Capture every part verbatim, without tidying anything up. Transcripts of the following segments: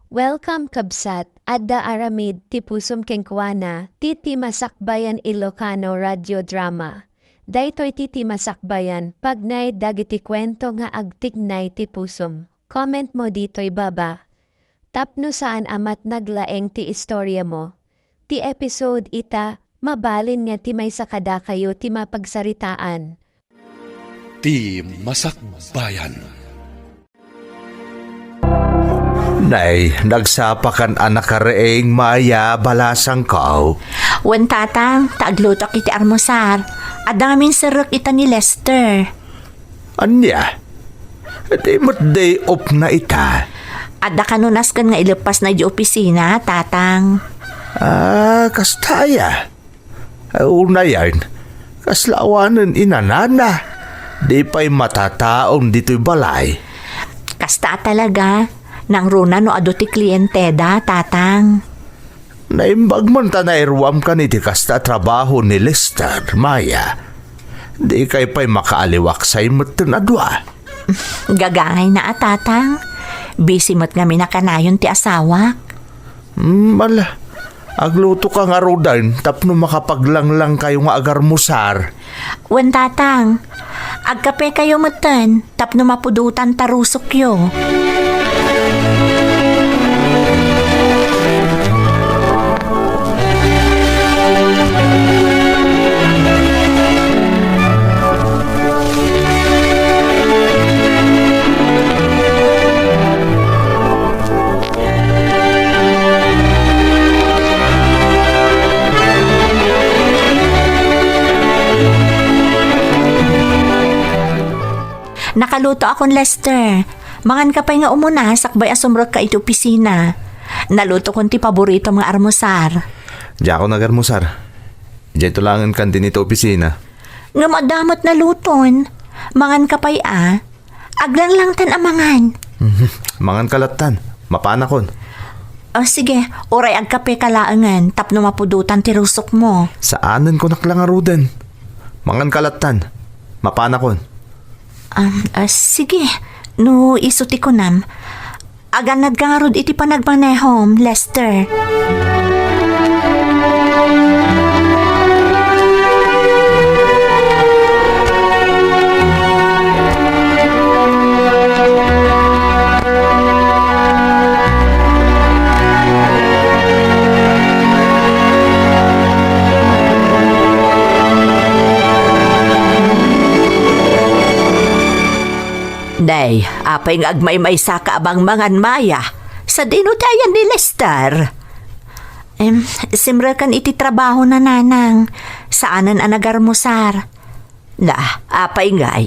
Welcome, kabsat. Adda aramid ti pusom kenkuana, ti, ti Masakbayan Ilocano Radio Drama. Daytoy ti, ti Masakbayan, pagnaed dagiti kuento nga agtignay ti pusom. Comment mo ditoy baba. Tapno saan a met naglaeng ti istoriamo. Ti episode ita, mabalin nga ti maysa kadakayo ti mapagsaritaan. Ti Masakbayan. Nay, nagsapakan a nakariing, Maya, balasangko. Wen, Tatang, ta aglutok iti armusar. Adda ngamin serrek ita ni Lester. Ania? Di met day off na ita? Adda kanunasken nga ileppasna idiay opisina, Tatang. Ah, kasta aya? Ay, unayen, kasla awanen inanana. Di pay matataon ditoy balay. Kasta talaga, nangruna no adu ti klienteda, Tatang. Naimbag man ta nairuamkan iti kasta a trabaho ni Lester, Maya. Dikay pay makaaliwaksay metten a dua. Gagangayna a, Tatang. Busy met ngamin a kanayon ti asawak. Hmm, ala. Aglutoka ngaruden tapno makapaglanglang kayo nga agarmusar. Wen, Tatang. Agkape kayo metten tapno mapudotan ta rusokyo. Nakalutoakon, Lester. Manganka pay nga umuna, sakbay a sumrekka iti opisina. Nalutokon ti paboritom nga armusar. Diakon agarmusar. Diayto laengen kantin iti opisina. Ngem adda met naluton. Manganka pay a. Aglanglang tan a mangan. Mhm. Manganka lattan. Mapanakon. O, sige. Uray agkapeka laengen tapno mapudotan ti rusokmo. Saanenko nakla ngaruden. Manganka lattan. Mapanakon. Um, ah, sige. No isu ti kunam. Agannadka ngarud iti panagmanehom, Lester. Nay, apay nga agmaymaysa ka a mangmangan, Maya? Sadino ti ayan ni Lester? Em, simreken iti trabahona, Nanang. Saanen a nagarmusar. Na, apay ngay?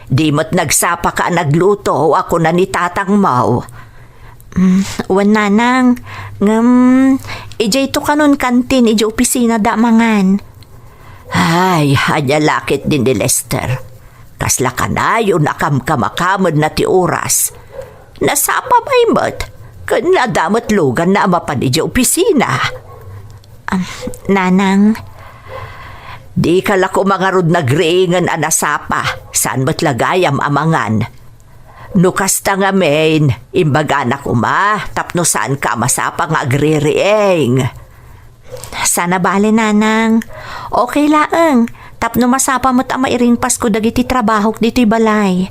Di met nagsapaka a nagluto a kuna ni tatangmo? Mm, wen, Nanang. Ngem, idiayto kanon kantin idiay opisinada a mangan. Ay, ania la ketdi ni Lester? Kasla kanayon a kamkamakamen na ti oras. Nasapa pay met, ken adda met luganna a mapan idiay opisina. Am, Nanang. Dika la koma ngarud nagriingen a nasapa, saan met la gayam a mangan. No kasta ngamin, imbagana koma tapno saanka a masapa nga agririing. Saan a bale, Nanang. Okay laeng, tapno masapa met a mairingpasko dagiti trabahok ditoy balay.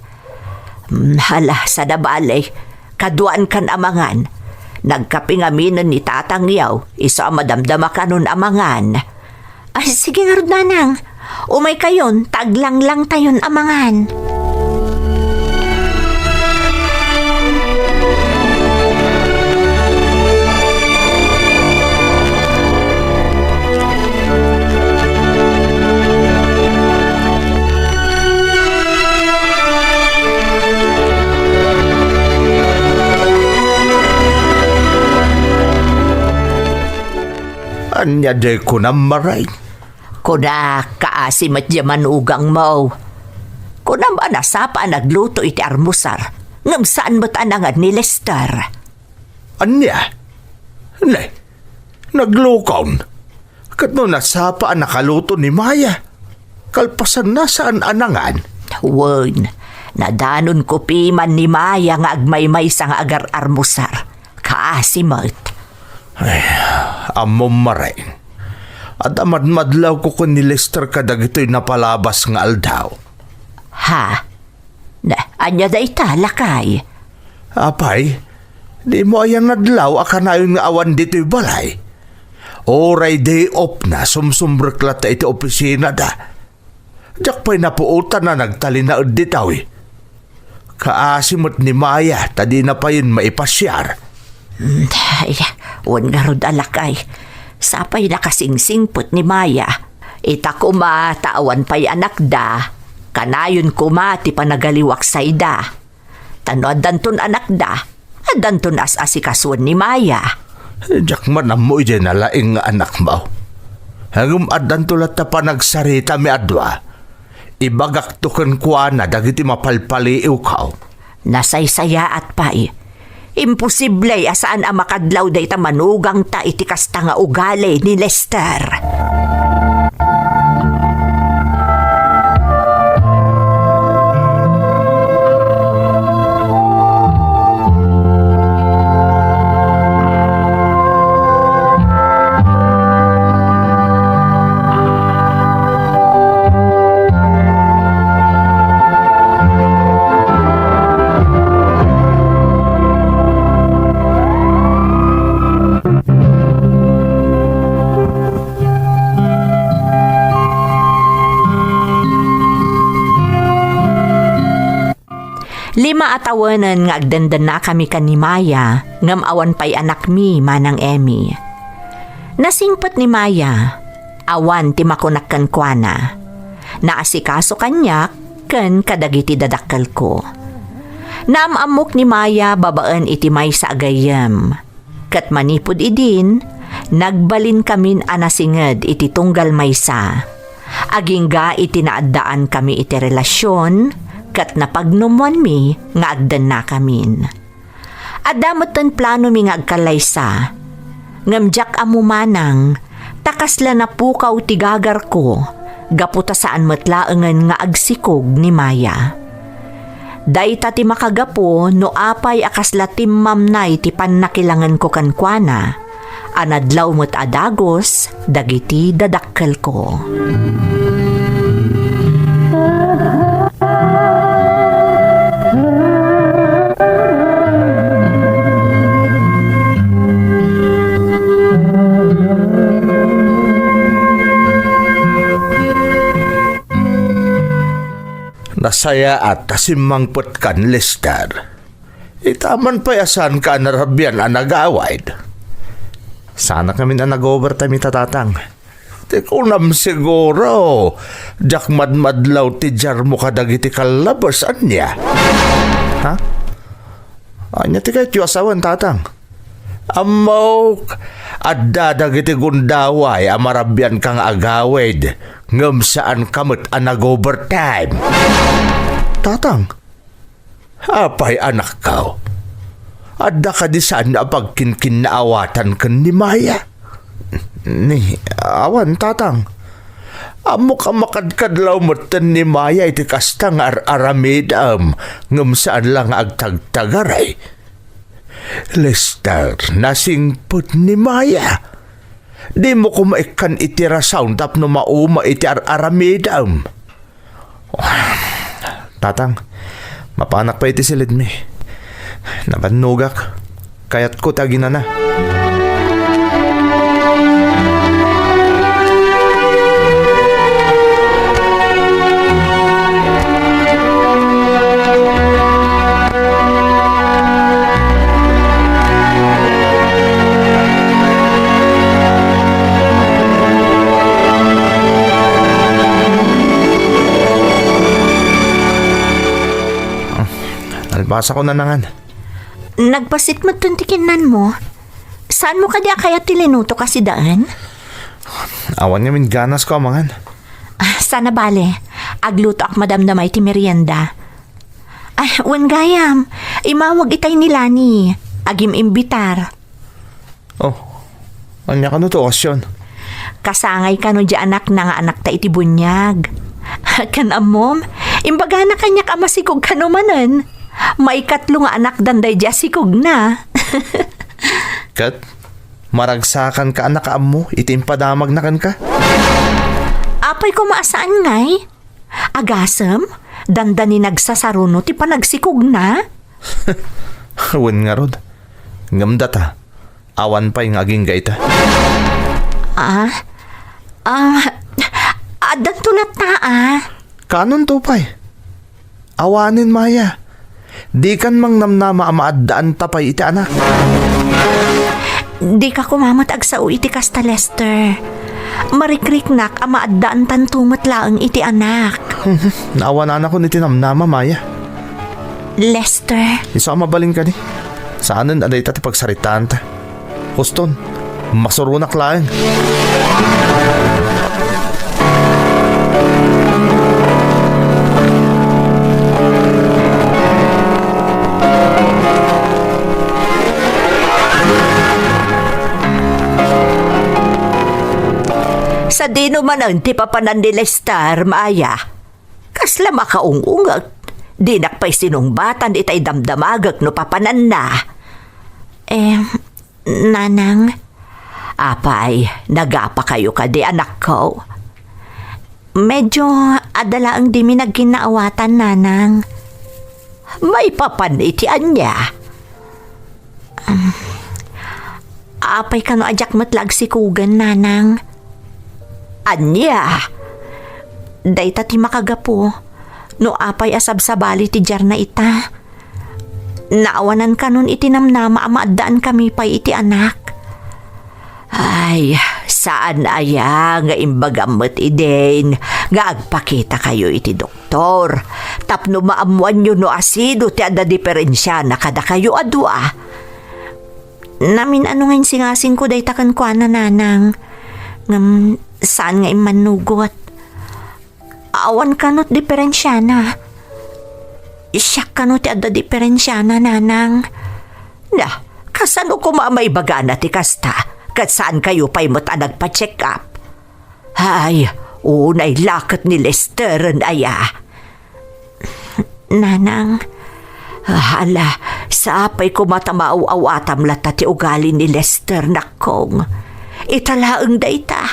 Hmm, hala, saan a bale. Kaduaankan a mangan. Nagkape ngaminen ni tatangyo, isu a madamdamakanon a mangan. Ay, sige ngarud, Nanang. Umaykayon, ta aglanglang tayon a mangan. Ania diay kunam, Maray? Kunak, kaasi met diay manugangmo. Kunam a nasapa a nagluto iti armusar, ngem saan met a nangan ni Lester. Ania? Ne, naglukon. Ket no nasapa a nakaluto ni Maya, kalpasanna saan a nangan? Wen, nadanonko piman ni Maya nga agmaymaysa nga agar-armusar. asi met. Ay, ammom, Mare. Adda madmadlawko ken ni Lester kadagitoy napalabas nga aldaw. Ha? Na, ania dayta, lakay? Apay, dimo aya nadlaw a kanayon nga awan ditoy balay? Uray day off na, sumsumrek latta iti opisina da. Diak pay napuotan a nagtalinaed ditoy. Kaasi met ni Maya ta dina payen maipasiar. Hmm, ay, wen ngarud a lakay. Sapay nakasingsingpet ni Maya. Ita koma ta awan pay anakda, kanayon koma ti panagaliwak sayda. Ta no addanton anakda, addanton as-asikasuen ni Maya. Diak man ammo idiay nalaing nga anakmo. Ngem addanto latta panagsaritami a dua. Ibagakto kenkuana dagiti mapalpaliiwko. Nasaysayaat pay. Imposible a saan a makadlaw dayta manugangta iti kasta nga ugali ni Lester. Lima a tawenen nga agdendennakami ken ni Maya, ngem awan pay anakmi, Manang Emmy. Nasingpet ni Maya, awan ti makunak kenkuana. Naasikaso kaniak ken kadagiti dadakkelko. Naam-ammok ni Maya babaen iti maysa a gayyem. Ket manipud idin, nagbalinkamin a nasinged iti tunggal maysa. Agingga iti naaddaankami iti relasion, ket napagnumoanmi nga agdennakamin. Adda metten planomi nga agkallaysa. Ngem diak ammo manang, ta kasla napukaw ti gagarko, gapu ta saan met laengen nga agsikog ni Maya. Dayta ti makagapu no apay a kasla timmamnay ti pannakilangenko kenkuana, a nadlaw met a dagus dagiti dadakkelko. Nasayaat ta simmangpetkan, Lester. Ita man pay a saanka a narabian a nagawid. Saanak ngamin a nag-overtime ita, Tatang. Ti kunam siguro, diak madmadlaw ti diarmo kadagiti kallabes, ania? Ha? Ania ti kayatyo a sawen, Tatang? Ammok, adda dagiti gundaway a marabianka nga agawid, ngem saanka met a nag-overtime. Tatang, apay, anakko? Adda kadi saan a pagkinkinnaawatan ken ni Maya? Ni, awan, Tatang. Ammok a makadkadlaw metten ni Maya iti kasta nga ar-aramidem, ngem saan la nga agtagtagaray. Lester, nasingpet ni Maya. Dimo koma ikkan iti rason tapno mauma iti ar-aramidem. Tatang, mapanak pay iti silidmi. Nabannogak. Kayatko ti aginana. Nalpasakon a nangan. Nagpasit metten ti kinnanmo. Saanmo kadi a kayat ti linutok a sidaen? Awan ngamin ganasko a mangan. Ah, saan a bale. Aglutoak madamdama iti merienda. Ay, wen gayam. Imawag itay ni Lani. Agim-imbitar. Oh, ania kano ti okasyon? Kasangay kano diay anakna nga anakta iti buniag. Ken ammom, imbagana kaniak a masikog kano manen. Maikatlo nga anakdan daydiay a sikogna. Ket maragsakanka a nakaammo iti impadamagna kenka. Apay koma a saan ngay? Agasem, dandani nagsasaruno ti panagsikogna? Wen ngarud. Ngem data, awan pay nga agingga ita. Ah, ah, addanto latta, ah. Kanonto pay? Awanen, Maya. Dikan mangnamnama a maaddaanta pay iti anak. Dika koma met agsao iti kasta, Lester. Marikriknak a maaddaantanto met laeng iti anak. Naawananakon iti namnama, Maya. Lester. Isu a mabalin kadi. Saanen a dayta ti pagsaritaanta. Huston, masuronak laeng. Sadino manen ti papanan ni Lester, Maya? Kasla makaung-ungek. Dinak pay sinungbatan itay damdamagek no papananna. Eh, Nanang. Apay, nagapakayo kadi, anakko? Medyo adda laeng dimi nagkinnaawatan, Nanang. Maipapan iti ania? Um, apay kano a diak met la agsikogen, Nanang? Ania? Dayta ti makagapu no apay a sabsabali ti diarna ita. Naawanan kanon iti namnama a maaddaankami pay iti anak. Ay, saan aya nga imbagam met idin nga agpakitakayo iti doktor tapno maammoanyo no asino ti adda diperensiana kadakayo a dua? Namin-ano nga insingasingko dayta kenkuana, Nanang. Ngem saan nga immannugot. Awan kano ti diperensiana. Siak kano ti adda diperensiana, Nanang. Na, kasano koma a maibagana ti kasta? Ket saankayo pay met a nagpa-check up? Ay, unay la ket ni Lesteren aya. Nanang. Hala, sapay koma ta maaw-awatam latta ti ugali ni Lester, nakkong. Ita laeng dayta.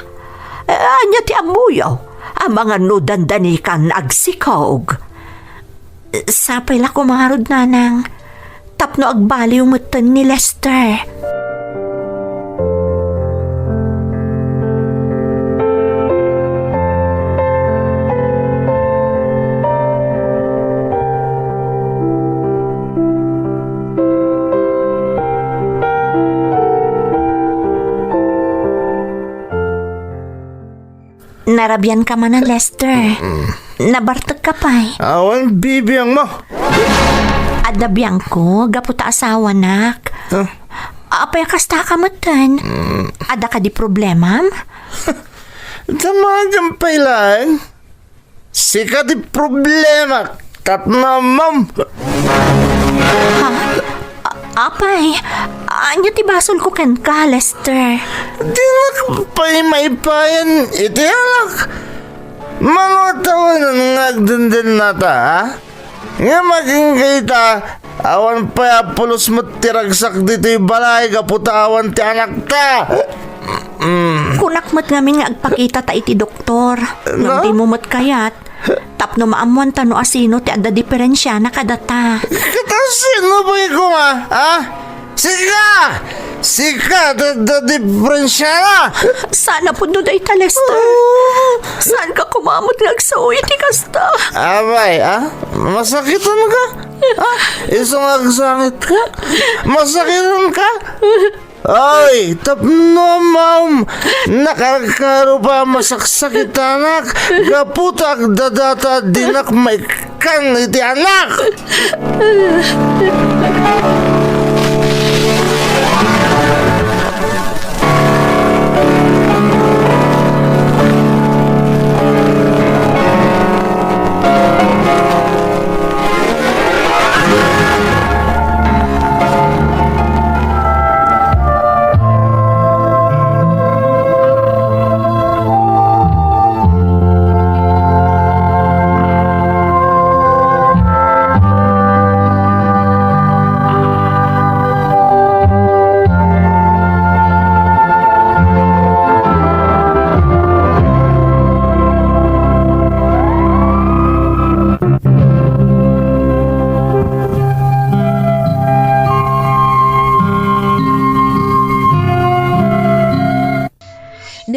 Ania ti ammoyo? Amangan no dandanikan agsikog. Sapay la koma ngarud, Nanang. Tapno agbaliw metten ni Lester. Narabian ka manen, Lester. Mm. Nabartek ka pay. Awan bibiangmo. Adda biangko, gapu ta asawanak. Ah. Apay a kasta ka metten? Mm. Adda kadi problemam? Damagem pay laeng. Sika ti problema, tapno ammom. Ha? A-, apay, ania ti basolko kenka, Lester? Dinak pay maipayan iti anak. Mano a tawenan nga agdendennata, ha? Ngem agingga ita, awan pay a pulos met ti ragsak ditoy balay gapu ta awan ti anakta. Mm. Kunak met ngamin nga agpakitata iti doktor. Ngem dimo met kayat. Tapno maammoanta no asino ti adda diperensiana kadata. Ket asino pay koma, ha? Sika! Sika ti adda diperensiana! Saan a pudno dayta, Lester. Saanka koma met nga agsao iti kasta. Apay, ha? Masakitanka? Ha? Isu nga agsangitka? Masakitanka? Ay, tapno ammom, nakarkaro pay a masaksakitanak gapu ta agdadata a dinak maikkan iti anak.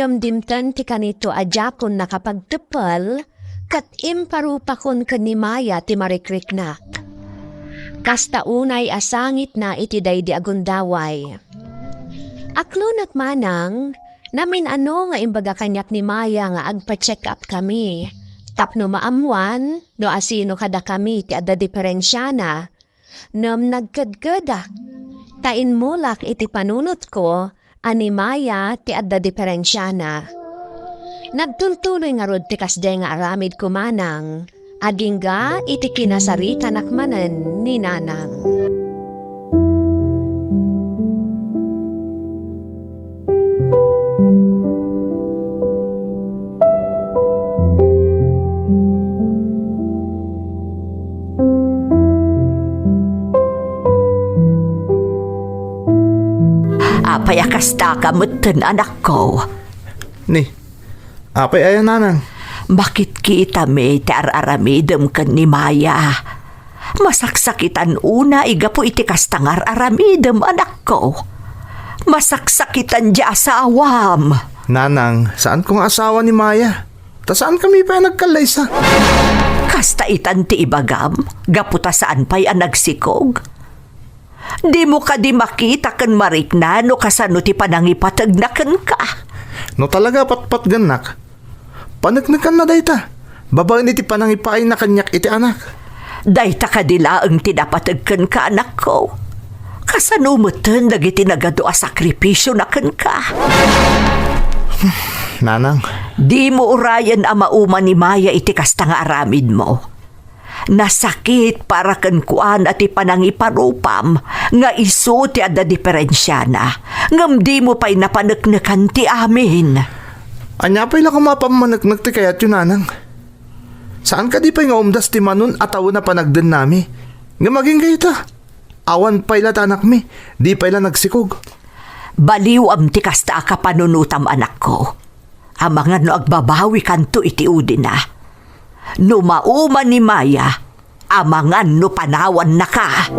Dimten ti kanito a diakon nakapagteppel, ket imparupakon ken ni Maya ti marikriknak. Kasta unay a sangitna iti daydi a gundaway. Aklonak manang, namin-ano nga imbaga kaniak ni Maya nga agpa-check up kami, tapno maammuan no asino kadakami ti adda diferensiana. Ngem nagkedkedak, ta immulak iti panunotko a ni Maya ti adda diferensiana. Nagtultuloy ngarud ti kasdi nga aramidko manang, agingga iti kinasaritanak manen ni Nanang. Apay a kasta ka metten, anakko? Ni, apay aya, nanang? Makitkitami ti ar-aramidem ken ni Maya. Masaksakitan unay gapu iti kasta nga ar-aramidem, anakko. Masaksakitan ti asawam. Nanang, saanko nga asawa ni Maya. Ta saankami pay a nagkallaysa. Kasta itan ti ibagam, gapu ta saan pay a nagsikog. Dimo kadi makita ken marikna no kasano ti panangipategna kenka? No talaga patpatgennak, paneknekanna dayta, babaen iti panangipaayna kaniak iti anak. Dayta kadi laeng ti napateg kenka, anakko? Kasano metten dagiti nagadu a sakripisiona kenka? Nanang. Dimo urayen a mauma ni Maya iti kasta nga aramidmo. Nasakit para kenkuana ti panangiparupam nga isu ti adda diferensiana, ngem dimo pay napaneknekan ti amin. Ania pay la koma a pammaneknek ti kayatyo, nanang? Saan kadi pay nga umdas ti manon a tawen a panagdennami? Ngem agingga ita, awan pay la ti anakmi, di pay la nagsikog. Baliwam ti kasta a kapanunotam, anakko. Amangan no agbabawikanto iti udina. No mauma ni Maya, amangan no panawannaka.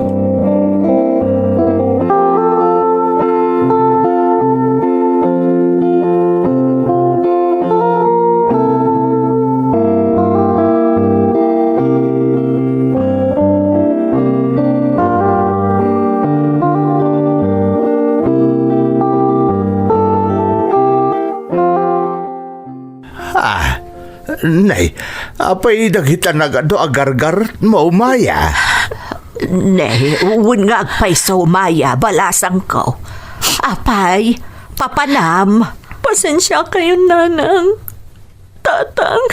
Ah, nay, apay dagita nagadu a gargarmo, Maya? Nay, wen nga agpayso, Maya, balasangko. Apay, papanam? Pasensiakayon, nanang, tatang,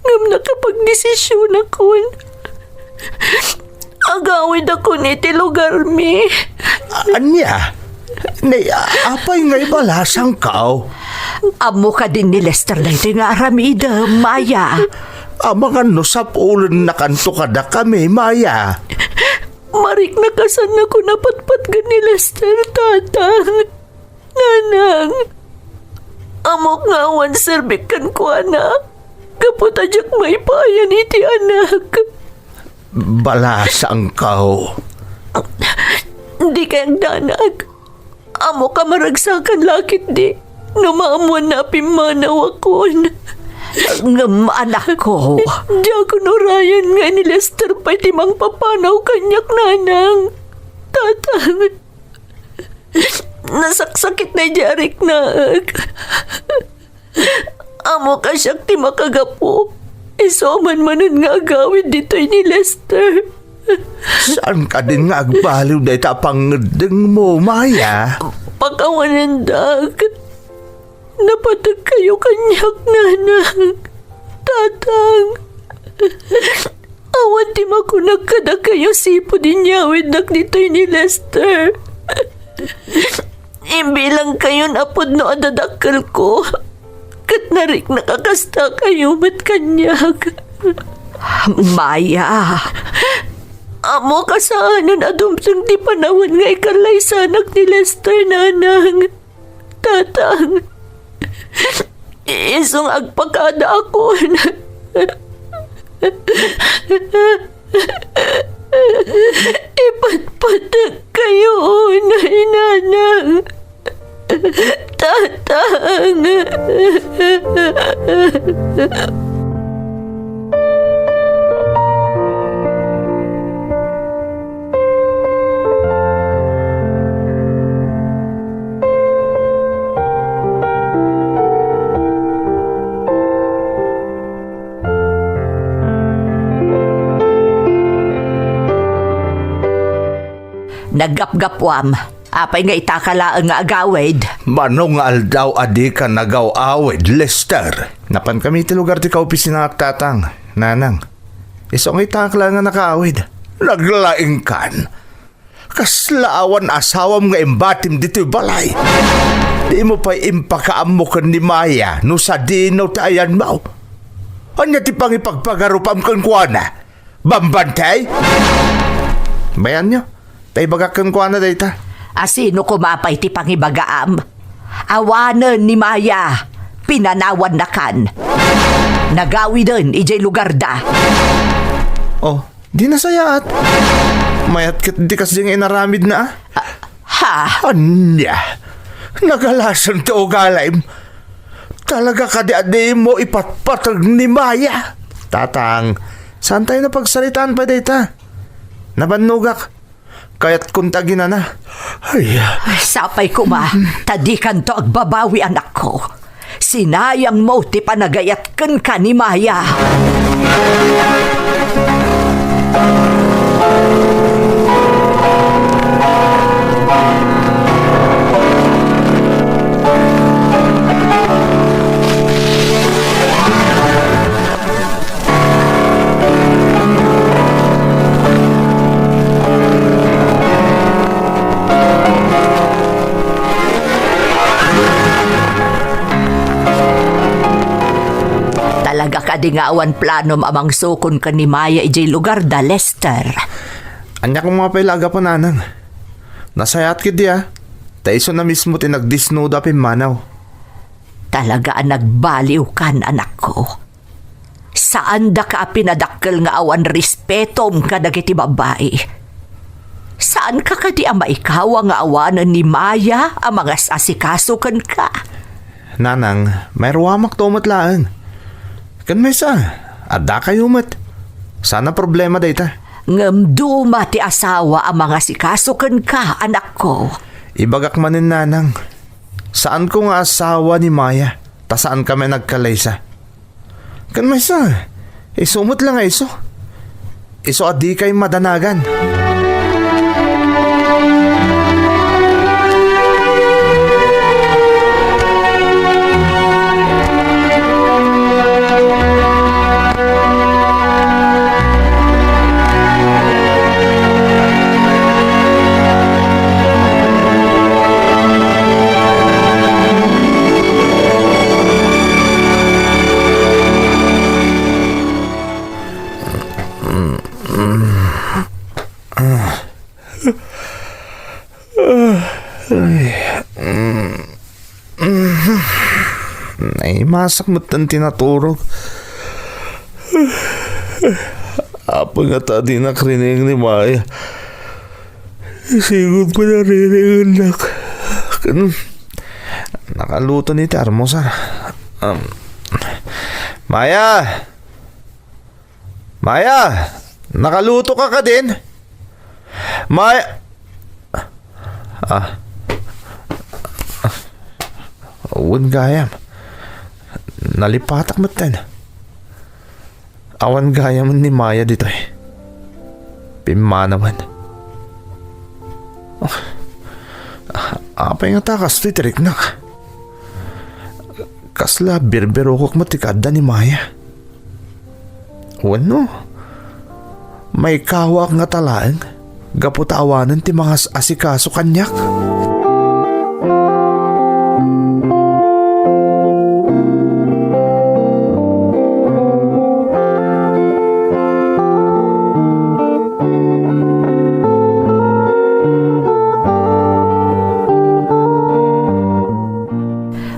ngem nakapagdesisionakon. Agawidakon iti lugarmi. Ania? Ni, apay nga ibalasangko? Ammo kadin ni Lester daytoy nga aramidem, Maya? Amangan no sapulennakanto kadakami, Maya. Mariknakasanna a napatpatgen ni Lester, tatang. Nanang, ammok nga awan serbik kenkuana, gapu ta diak maipayan iti anak. Balasangko. Dika agdanag. Ammok a maragsakan la ketdi no maammoanna a pimmanawakon. Ngem, anakko. Diakon urayen nga ni Lester pay ti mangpapanaw kaniak, nanang. Tatang. Nasaksakit daydi a riknaek. Ammok a siak ti makagapu. Isu man manen nga agawid ditoy ni Lester. Saan kadin nga agbaliw dayta a pangngeddengmo, Maya? Pakawanendak. Napategkayo kaniak, nanang, tatang. Awan ti makunak kadakayo sipud inyawidnak ditoy ni Lester. Imbilangkayon a pudno a dadakkelko, ket nariknak a kastakayo met kaniak. Maya. Ammok a saanen a dumteng ti panawen nga ikallaysanak ni Lester, nanang. Tatang, isu nga agpakadaakon. Ipatpategkayo, nay, nanang. Tatang. Naggapgapuam. Apay nga itaka laeng nga agawid? Mano nga aldaw a dika nagaw-awid, Lester? Napankami ti lugar ti kaopisinaak, Tatang, Nanang. Isu nga itaka laeng nga nakaawid. Naglaingkan. Kasla awan asawam nga imbatim ditoy balay. Dimo pay impakaammo ken ni Maya no sadino ti ayanmo. Ania ti pangipagpagarupam kenkuana? Bambantay? Bayanyo, ta ibagak kenkuana dayta. A sino koma pay ti pangibagaam? Awanen ni Maya, pinanawannakan. Nagawiden idiay lugarda. Oh, di nasayaat. Mayat ket di kasdi nga inaramidna, a? Ha? Ania? Nagalasen ti ugalim? Talaga kadi a dimo ipatpateg ni Maya? Tatang, saan tayo napagsaritaan pay dayta? Nabannogak. Kayatkon ti aginana. Ay, Sapay koma, ta dikanto agbabawi, anakko. Sinayangmo ti panagayat kenka ni Maya. Talaga kadi nga awan planom a mangsukon ken ni Maya idiay lugarda, Lester? Ania koma pay la a gapu, Nanang? Nasayaat ketdi, a, ta isuna mismo ti nagdisnudo a pimmanaw. Talaga a nagbaliwkan, anakko. Saandaka a pinadakkel nga awan respetom kadagiti babbai. Saanka kadi a maikawa nga awanen ni Maya a mangas-asikaso kenka? Nanang, mairuamakto met laeng. Ken maysa, addakayo met. Saan a problema dayta. Ngem duma ti asawa a mangasikaso kenka, anakko. Ibagak manen, Nanang, saanko nga asawa ni Maya, ta saankami a nagkalaysa. Ken maysa, isu met la nga isu. Isu a dikay madanagan. Naimasak met ti naturog. Apay ngata a dinak rinig ni Maya? Sigud pay naririingnak. Ken nakaluto ni ti almusar. Um, Maya! Maya! Nakaluto ka kadin? Maya! Ah. Wen gayam. Nalipatak metten. Awan gayam ni Maya ditoy. Pimmanawen. Ah, apay ngata kastoy ti riknak? Kasla birbirokok met ti kaadda ni Maya. Wenno, maikawaak ngata laeng gapu ta awanen ti mangas-asikaso kaniak?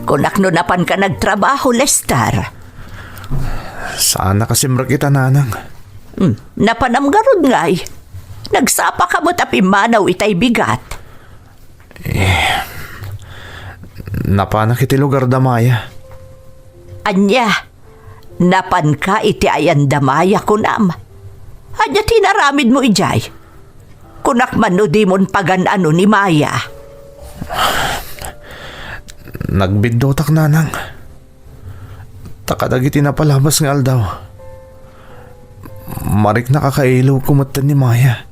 Kunak no napanka nagtrabaho, Lester. Saan a kasimrek ita, Nanang. Hmm, napanam ngarud ngay. Nagsapaka met a pimmanaw itay bigat. Eh, Napanak iti lugarda, Maya. Ania? Napanka iti ayanda, Maya, kunam? Ania ti inaramidmo idiay? Kunak man no dimon pagan-ano ni Maya. Nagbiddutak, nanang. Ta kadagiti napalabas nga aldaw, mariknak a kailawko metten ni Maya.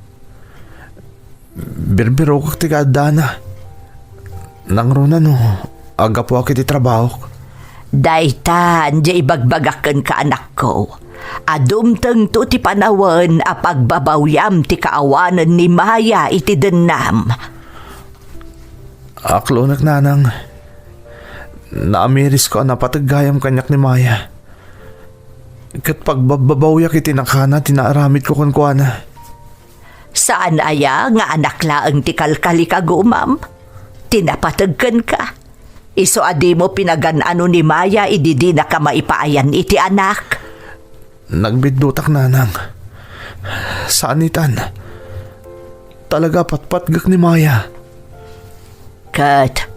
Birbirokak ti kaaddana. Nangruna no aggapuak iti trabahok. Daytan, diay ibagbagak kenka, anakko. A dumtengto ti panawen a pagbabawiam ti kaawanen ni Maya iti dennam. Aklonek, nanang. Naamirisko a napateg gayam kaniak ni Maya. Ket pagbabbabawiak iti nakana ti naaramidko kenkuana. Saan aya nga anak laeng ti kalkalikagumam? Ti napateg kenka? Isu a dimo pinagan-ano ni Maya idi dinaka maipaayan iti anak? Nagbiddutak, nanang. Saanitan. Talaga, patpatgek ni Maya. Ket,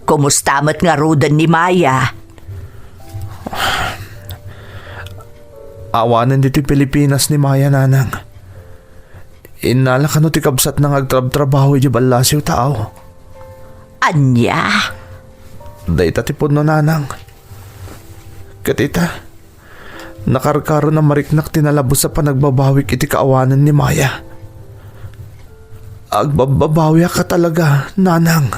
kumusta met ngaruden ni Maya? Awanen ditoy Pilipinas ni Maya, nanang. Innala kano ti kabsatna nga agtrabtrabaho idiay ballasiw ta aw. Ania? Dayta ti pudno, nanang. Ket ita, nakarkaron a mariknak ti nalabes a panagbabawik iti kaawanen ni Maya. Agbabbabawiak a talaga, nanang.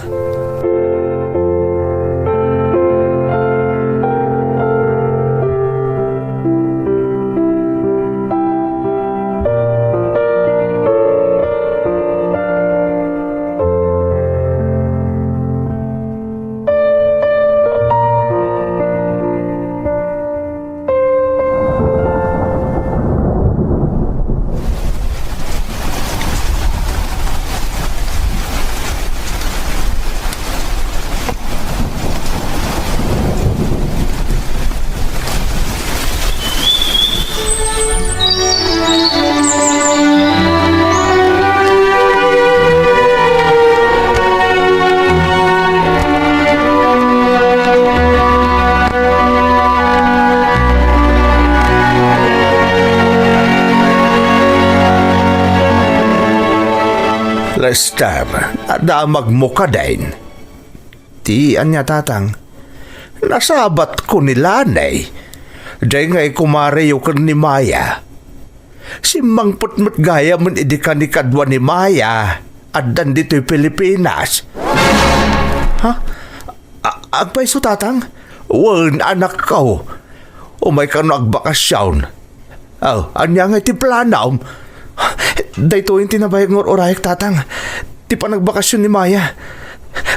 Lester, adamagmo kadin? Ti ania, tatang? Nasabatko ni Lanay. Diay ngay kumareyo ken ni Maya. Simmangpet met gayamen idi kanikadua ni Maya addan ditoy Pilipinas. Ha? A-, agpayso, tatang? Wen, anakko. Umay kano agbakasyon. Oh, ania ngay ti planom? Daytoyen ti nabayag nga ur-urayak, tatang. Ti panagbakasyon ni Maya.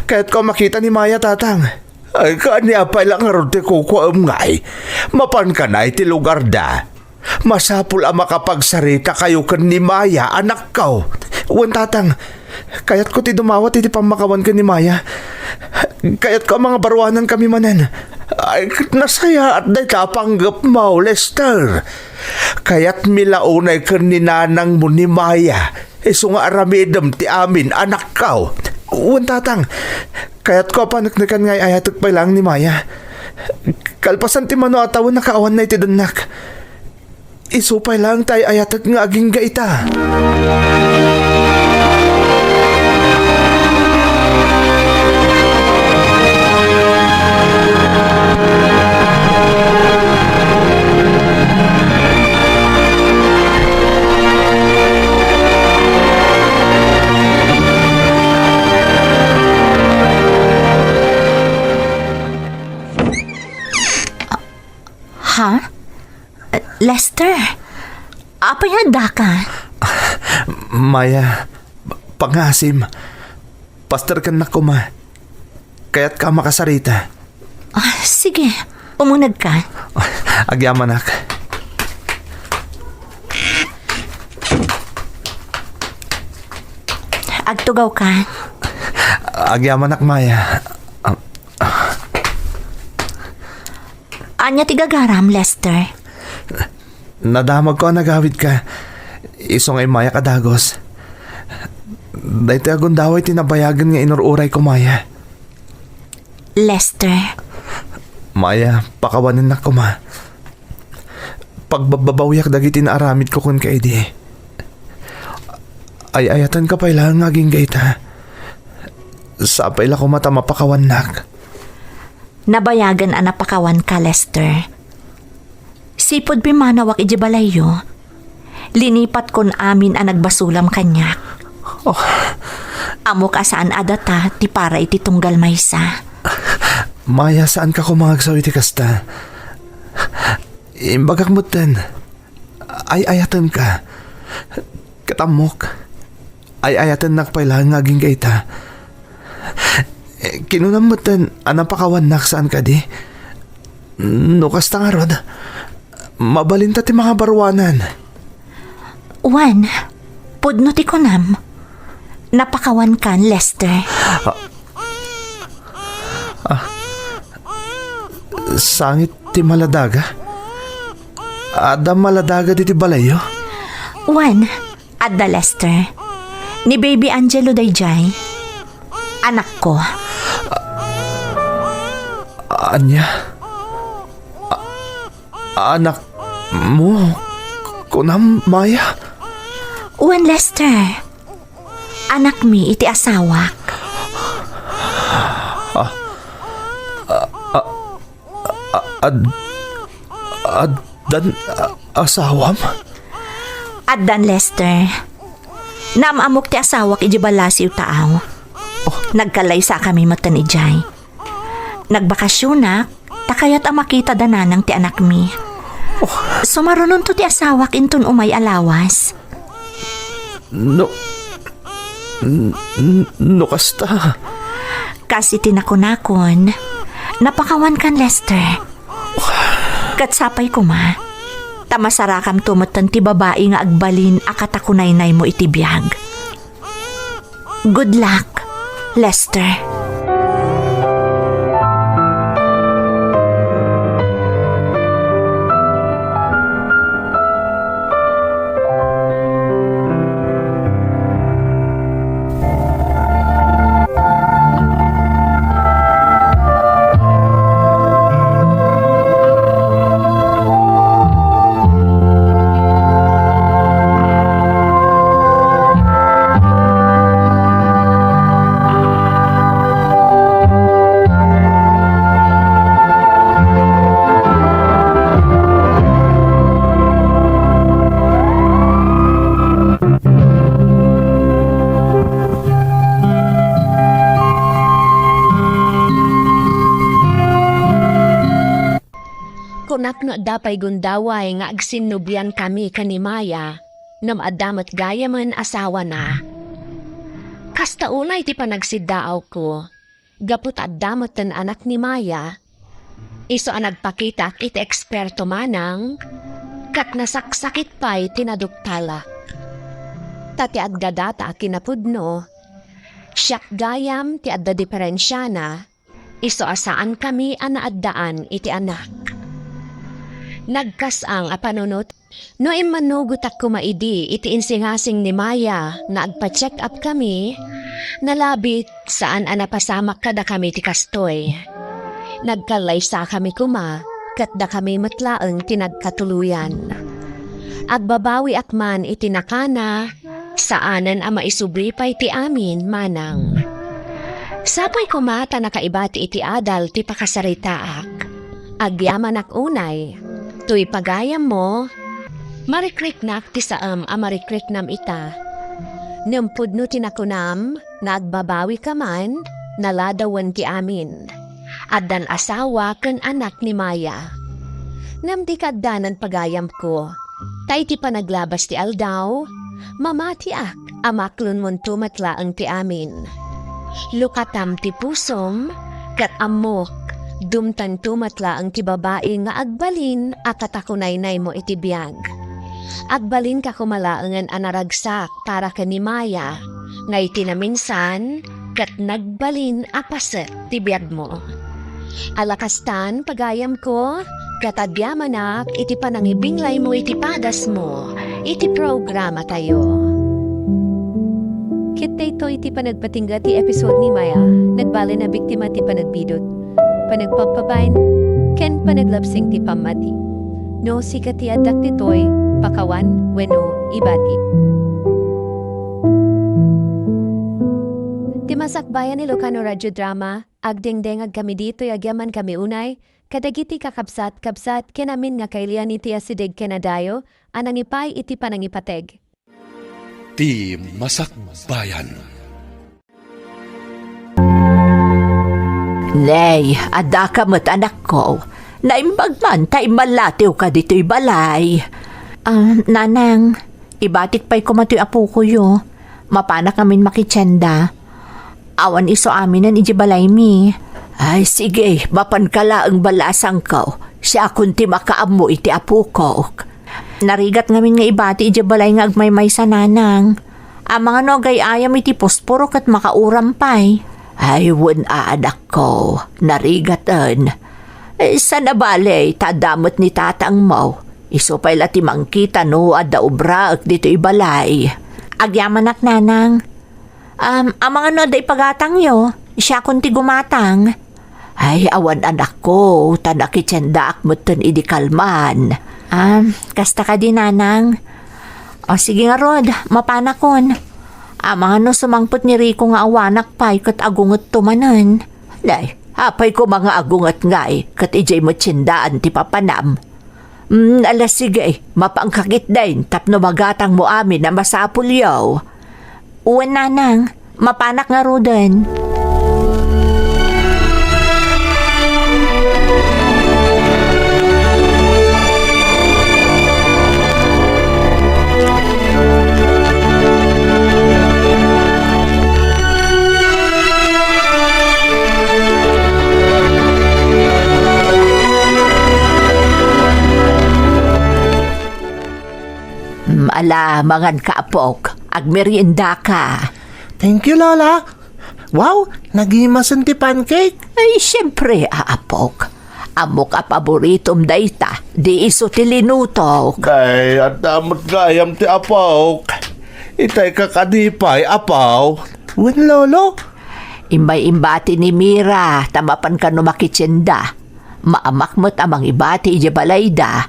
Kayatko a makita ni Maya, tatang. Ay, kaania pay la ngarud ti kukuam ngay? Mapanka na iti lugarda. Masapul a makapagsarita kayo ken ni Maya, anakko. Wen, tatang, kayatko ti dumawat iti pammakawan ken ni Maya. Kayatko a mangabaruanan kami manen. Ay, nasayaat dayta a panggepmo, Lester. Kayatmi la unay ken ni nanangmo ni Maya. Isu nga aramidem ti amin, anakko. Wen, tatang, kayatko a paneknekan nga ay-ayatek pay laeng ni Maya. Kalpasan ti mano a tawen, nakaawanna iti dennak. Isu pay laeng ti ay-ayatek nga agingga ita. Ha? Lester, apay nga addaka? Maya, pangasim. Paster kennak koma. Kayatka a makasarita. Ah, sige, umunegka. Agyamanak. Agtugawka. Agyamanak, Maya. Ania ti gagaram, Lester? Nadamagko a nagawidka. Isu nga immayak a dagus. Daytoy a gundaway ti nabayagen nga inur-urayko, Maya. Lester. Maya, pakawanennak koma. Pagbababawiak dagiti naaramidko kenka idi. Ay-ayatenka pay laeng nga agingga ita. Sapay la koma ta mapakawannak. Nabayagen a napakawanka, Lester. Sipud pimmanawak idiay balayyo, linipatkon amin a nagbasolam kaniak. Oh. Ammok a saan a data ti para iti tunggal maysa. Maya, saanka koma nga agsaw iti kasta. Imbagak metten, ay-ayatenka. Ket ammok, ay-ayatennak pay laeng nga agingga ita. Eh, kinunam metten a napakawannak, saan kadi? No kasta ngarud, mabalinta ti mangabaruanan. Wen, pudno ti kunam. Napakawankan, Lester. Ah. Ah. Sangit ti maladaga? Adda maladaga ditoy balayyo? Wen, adda, Lester. Ni Baby Angelo daydiay. Anakko. Ania? A-, anakmo? Kunam, Maya? Wen, Lester. Anakmi iti asawak. Ah. Ah, ah, ah, ad-, addan, ah, asawam? Addan, Lester. Naam-ammok ti asawak idiay ballasiw taaw. Oh. Nagkallaysakami metten idiay. Nagbakasionak, ta kayat a makita da nanang ti anakmi. Oh. Sumarunonto ti asawak inton umay a lawas. No, n-, n-, no kasta. Kas iti nakunakon, napakawankan, Lester. Ket sapay koma, ta masarakamto metten ti babai nga agbalin a katakunaynaymo iti biag. Good luck, Lester. Kunak no adda pay gundaway nga agsinnubiankami ken ni Maya, ngem adda met gayamen asawana. Kasta unay ti panagsiddaawko, gapu ta adda metten anak ni Maya, isu a nagpakitaak iti eksperto manang, ket nasaksakit pay ti naduktalak. Ta ti agdadata a kinapudno, siak gayam ti adda diferensiana, isu a saankami a naaddaan iti anak. Nagkas-ang a panunot no immanugotak koma idi iti insingasing ni Maya nga agpa-check up kami, nalabit saan a napasamak kadakami ti kastoy. Nagkallaysakami koma, ket dakami met laeng ti nagkatuloyan. Agbabawiak man iti nakana, saanen a maisubli pay ti amin, manang. Sapay koma ta nakaibati iti adal ti pakasaritaak. Agyamanak unay, toy pagayammo, marikriknak ti saem a marikriknam ita. Ngem pudno ti nakunam, nga agbabawika man, naladawen ti amin. Addan asawa ken anak ni Maya. Ngem dika addanen pagayamko, ta iti panaglabas ti aldaw, mamatiak a maklonmonto met laeng ti amin. Lukatam ti pusom, ket ammok, dumtanto met laeng ti babai nga agbalin a katakunaynaymo iti biag. Agbalinka koma laengen a naragsak para ken ni Maya, nga iti naminsan, ket nagbalin a paset ti biagmo. Ala kastan, pagayamko, ket agyamanak iti panangibinglaymo iti padasmo iti programatayo. Ket daytoy ti panagpatingga ti episode ni Maya, nagbalen a biktima ti panagbidot, panagpappabain, ken panaglabsing ti pammati. No sika ti addak ditoy, pakawan, wenno ibati. Ti Masakbayan Ilocano Radio Drama, agdengdengagkami ditoy agyaman kami unay, kadagiti kakabsat-kabsat ken amin nga kailian iti asideg ken adayo a nangipay iti panangipateg. Ti Masakbayan. Nay, addaka met, anakko. Naimbag man ta immallatiwka ditoy balay. Ah, nanang, ibatik pay koma toy apokoyo. Mapanak ngamin makitienda. Awan isu aminen idiay balaymi. Ay, sige, mapanka laeng balasangko. Siakon ti makaammo iti apokok. Narigat ngamin nga ibati idiay balay nga agmaymaysa, nanang. Amangan no agay-ayam iti posporo ket makauram pay. Ay, wen a, anakko, narigaten. Eh, saan a bale, ta adda met ni tatangmo. Isu pay la ti mangkita no adda obraek ditoy balay. Agyamanak, nanang. Um, amangan no adda ipagatangyo, siakon ti gumatang. Ay, awan, anakko, ta nakitiendaak metten idi kalman. Um, kasta kadi, nanang? O, sige ngarud, mapanakon. Amangan no sumangpet ni Rico nga awanak pay ket agungetto manen. Nay, apay koma nga agunget ngay, ket idiay met tiendaan ti papanam. Mm, ala sige, mapanka ketdin tapno magatangmo amin a masapulyo. Wen, nanang, mapanak ngaruden. Mm, ala, manganka, apok. Agmeriendaka. Thank you, Lola. Wow, nagimasen ti pancake. Ay, siyempre, a, apok. Ammok a paboritom dayta, di isu ti linutok. Ay, adda met gayam ti apok. Itay ka kadi pay, apo. Wen, Lolo? Immay imbati ni Mira, ta mapan kano makitienda. Maamak met a mangibati idiay balayda.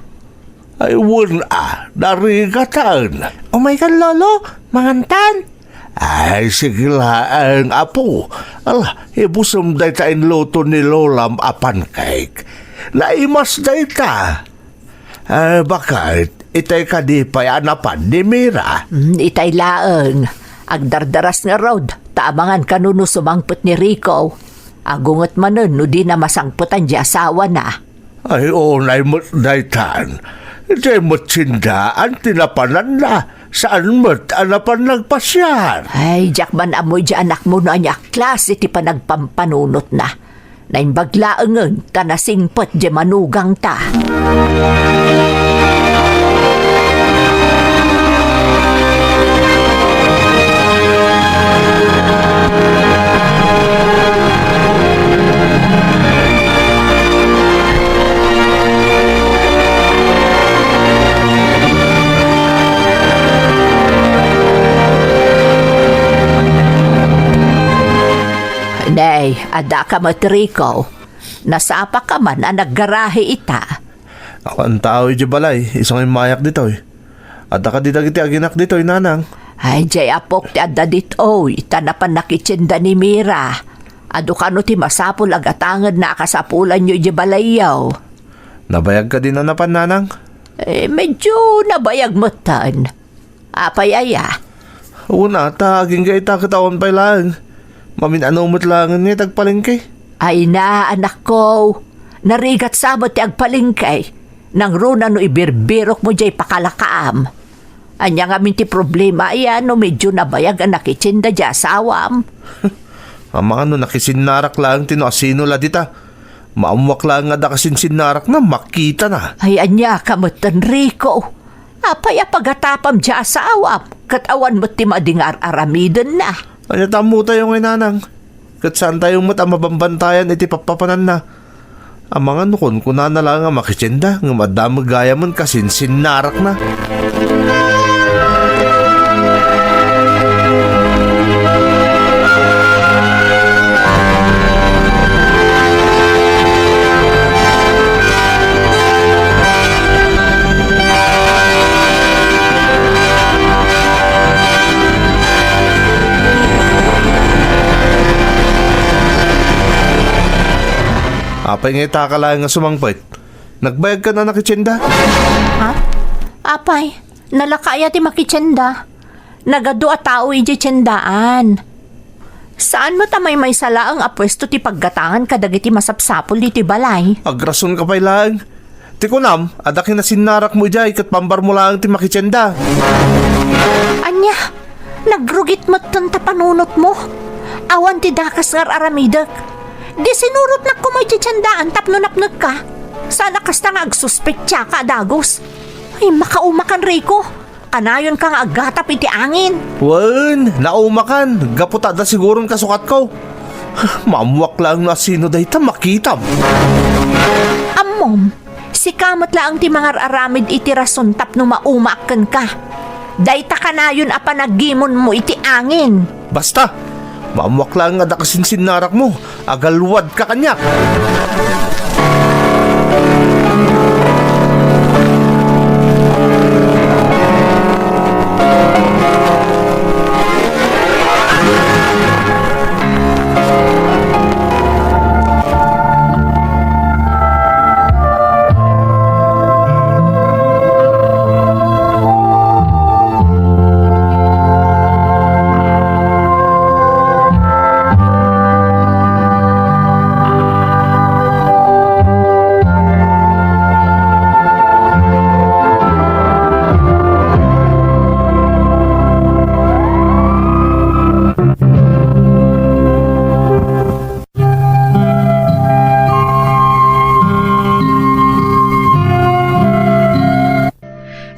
Ay, wen a, narigatan. Umay kan, Lolo, mangantan. Ay, sige laeng, apo. Ala, ibusem dayta inluto ni Lolam a pancake. Naimas dayta. Ay, bakit? Itay kadi pay a napan ni Mira? Mm, itay laeng. Agdardaras ngarud, ta amangan kano no sumangpet ni Rico. Agunget manen no dina masangpetan di asawana. Ay, unay met daytan. Idiay met tiendaan ti napananna. Saan met a napan nagpasiar? Ay, diak man ammo idiay anakmo no ania a klase ti panagpampanunotna. Naimbag laengen ta nasingpet diay manugangta. Nay, addaka met, Rico. Nasapaka man a naggarahe ita. Awan tao idiay balay, isu nga immayak ditoy. Adda kadi dagiti aginak ditoy, nanang? Ay, diay apok ti adda ditoy, ta napan nakitienda ni Mira. Adu kano ti masapul a gatangenna a kasapulanyo idiay balayyo? Nabayag kadi a napan, nanang? Eh, medyo nabayag metten. Apay aya? Una, ta agingga ita ket awan pay laeng. Mamin-ano met laengen nga agpalengke. Ay na, anakko. Narigat sa met ti agpalengke. Nangruna no ibirbirokmo diay pakalakaam. Ania ngamin ti problema aya no medyo nabayag a nakitienda diay asawam? Amangan no nakisinnarak laeng ti no asino la dita. Maammoak laeng nga adda kasinsinnarakna, makitana. Ay, ania ka met, Enrico? Apay a pagatapam diay asawam, ket awan met ti madi nga ar-aramidenna? Ania ta ammotayo ngay, nanang? Ket saantayo met a mabambantayan iti pappapananna. Amangan no kunkunana laeng a makitienda, ngem adda met gayamen kasinsinnarakna. Apay nga itaka laeng nga sumangpet? Nagbayagkan a nakitienda? Ha? Apay, nalaka aya ti makitienda? Nagadu a tao idiay tiendaan. Saan met a maymaysa laeng a puesto ti paggatangan kadagiti masapsapul ditoy balay? Agrasonka pay laeng. Ti kunam, adda kinasinnarakmo idiay ket pambarmo laeng ti makitienda. Ania? Nagrugit metten ta panunotmo? Awan ti dakes nga ar-aramidek. Di sinurotnak koma idiay tiendaan tapno napnekka. Saan a kasta nga agsuspettiaka a dagus. Ay, makaumakan, Rico. Kanayonka nga aggatap iti angin. Wen, naumakan. Gapu ta adda siguron kasukatko. Maammoak laeng no asino dayta makitam. Ammom, sika met laeng ti mangar-aramid iti rason tapno maumaak kenka. Dayta kanayon a panaggimonmo iti angin. Basta! Maammoak laeng nga adda kasinsinnarakmo. Agalwadka kaniak.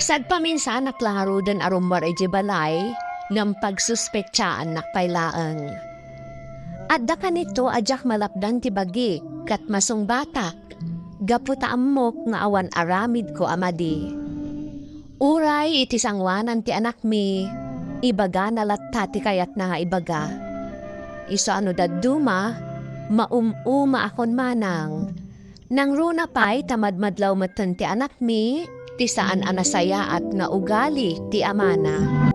Sagpaminsanak la ngaruden a rummuar idiay balay, ngem pagsuspetsaannak pay laeng. Adda kanito a diak malapdan ti bagik ket masungbatak, gapu ta ammok nga awan aramidko a madi. Uray iti sangoanan ti anakmi, ibagana latta ti kayatna nga ibaga. Isu a no dadduma, maum-umaakon manang. Nangruna pay ta madmadlaw metten ti anakmi, ti saan a nasayaat nga ugali ti amana.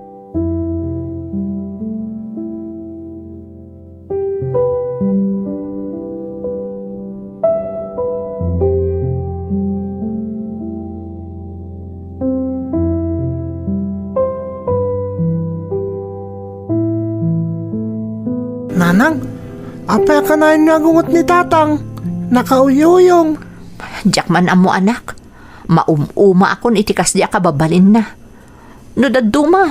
Nanang, apay a kanayon nga agunget ni Tatang? Nakauyuyong. Diak man ammo, anak. Maum-umaakon iti kasdi a kababalinna. No dadduma,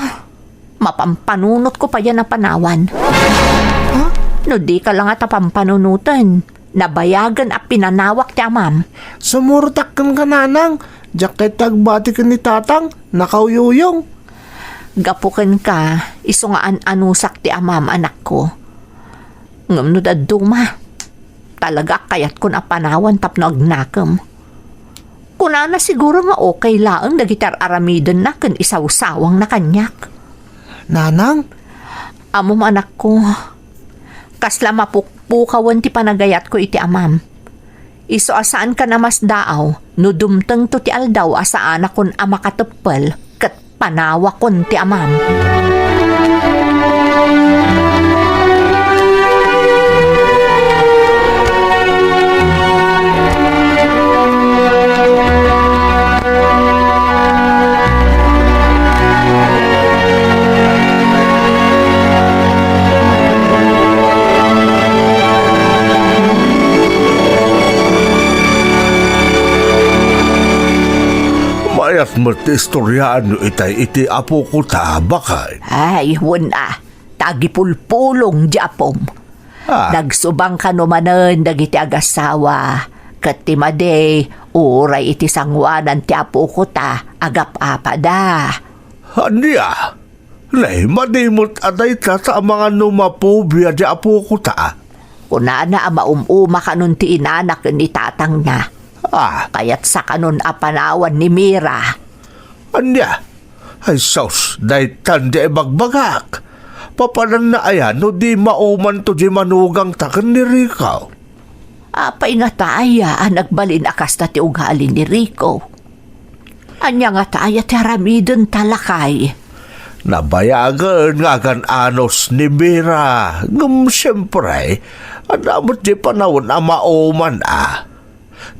mapampanunotko payen a panawan. Ha? No dika la ngata pampanunoten, nabayagen a pinanawak ti amam. Sumurotak kenka, Nanang. Diak kayat ti agbati ken ni Tatang, nakauyuyong. Gapu kenka, isu nga an-anusak ti amam, anakko. Ngem no dadduma, talaga a kayatkon a panawan tapno agnakem. Kunana siguro nga okay laeng dagiti ar-aramidenna ken isawsawangna kaniak. Nanang? Ammom, anakko, kasla mapukpukawen ti panagayatko iti amam. Isu a saankan a masdaaw no dumtengto ti aldaw a saanakon a makateppel ket panawakon ti amam. Mayat met ti istoriaanyo itay iti apoko ta, baket. Ay, wen a, ta agipulpulong di apom. Ah. Nagsubang kano manen dagiti agasawa, ket ti madi, uray iti sangoanan ti apoko ta, agap-apada. Ania? Nay, madi met a dayta ta amangan no mapobia di apoko ta. Kunana a maum-uma kanon ti inana ken ni tatangna. Ah. Kayatsa kanon a panawan ni Mira. Ania? Ay sus, daytan di ibagbagak. Papananna aya no di maumanto di manugangta ken ni Rico? Apay ngata aya a nagbalin a kasta ti ugali ni Rico? Ania ngata aya ti aramidenta, lakay? Nabayagen nga agan-anos ni Mira, ngem siempre, adda met di panawen a mauman a.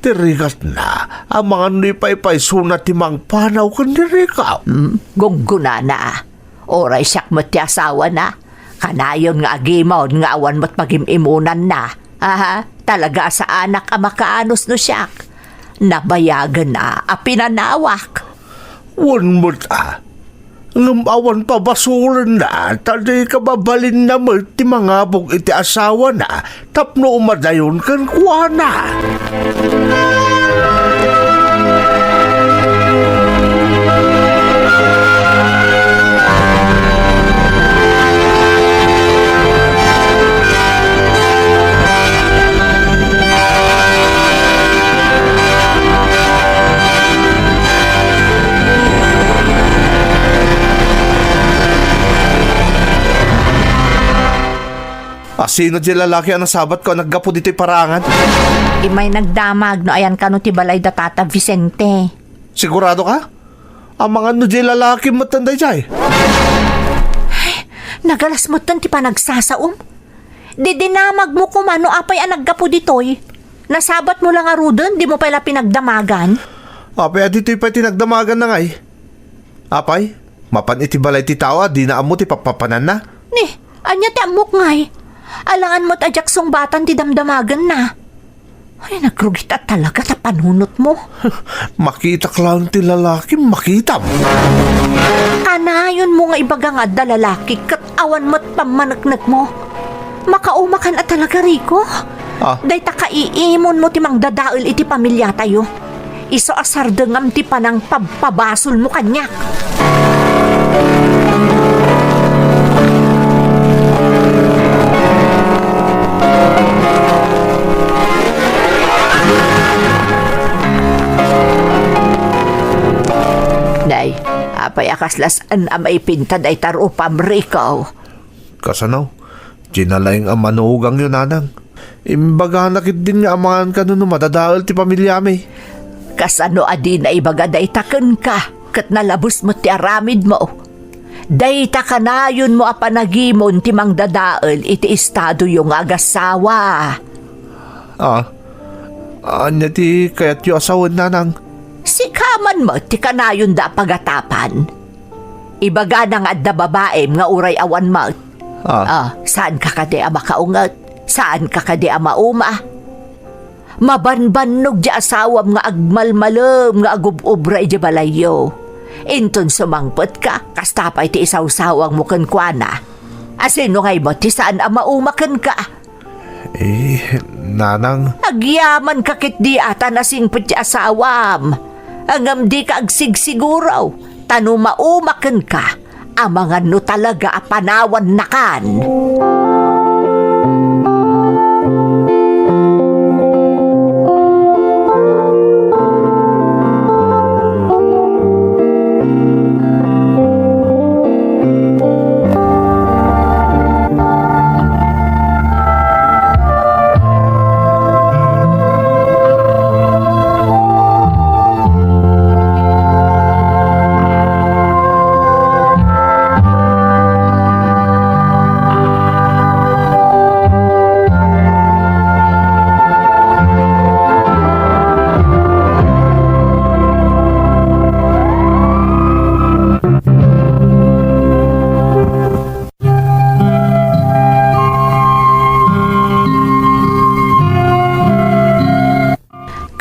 Ti rigatna, amangan no ipaypaysona ti mangpanaw ken ni Rico. Hmm, gunggonana. Uray siak met ti asawana, kanayon nga agimon nga awan met pagim-imunanna. Aha, talaga a saanak a makaanus no siak. Nabayagen a, a pinanawak. Wen met a, ngem awan pabasolenna, ta di kababalinna met ti mangabog iti asawana tapno umadayon kenkuana. A, sino diay lalaki a nasabatko a naggapu ditoy paraangan? Immay nagdamag no ayan kano ti balay da Tata Vicente. Sigurado ka? Amangan no diay lalaki metten daydiay. Ay, nagalas metten ti panagsasaom. Didinamagmo koma no apay a naggapu ditoy. Nasabatmo la ngaruden, dimo pay la pinagdamagan? Apay a ditoy pay ti nagdamaganna ngay? Apay, mapan iti balay ti tao a dina ammo ti pappapananna? Ni, ania ti ammok ngay? Alangan met a diak sungbatan ti damdamaganna. Ay, nagrugit a talaga ta panunotmo. Makitak laeng ti lalaki, makitam. Kanayonmo nga ibaga nga adda lalaki ket awan met pammaneknekmo. Makaumakan a talaga, Rico. Ah. Dayta kaiimonmo ti mangdadael iti pamiliatayo. Isu a sardengam ti panangpabpabasolmo kaniak. Nay, apay a kasla saan a maipinta dayta rupam, Rico? Kasano? Diay nalaing a manugangyo, nanang. Imbagana ketdin nga amangan kano no madadael ti pamiliami. Kasano a dina ibaga dayta kenka, ket nalabes met ti aramidmo? Dayta kanayonmo a panagimon ti mangdadael iti estadoyo nga agasawa. Ah, ania ti kayatyo a sawen, nanang? Sika man met ti kanayonda a pagatapan. Ibagana nga adda babaim nga uray awan met. Ah. Ah, saanka kadi a makaunget? Saanka kadi a mauma? Mabanbannog ti asawam nga agmalmalem nga agub-ubra idiay balayyo. Inton sumangpetka, kasta pay ti isawsawangmo kenkuana. A sino ngay met ti saan a mauma kenka? Eh, nanang. Agyamanka ketdi a ta nasingpet ti asawam. Ngem dika agsigsiguro, ta no mauma kenka, amangan no talaga a panawannakan.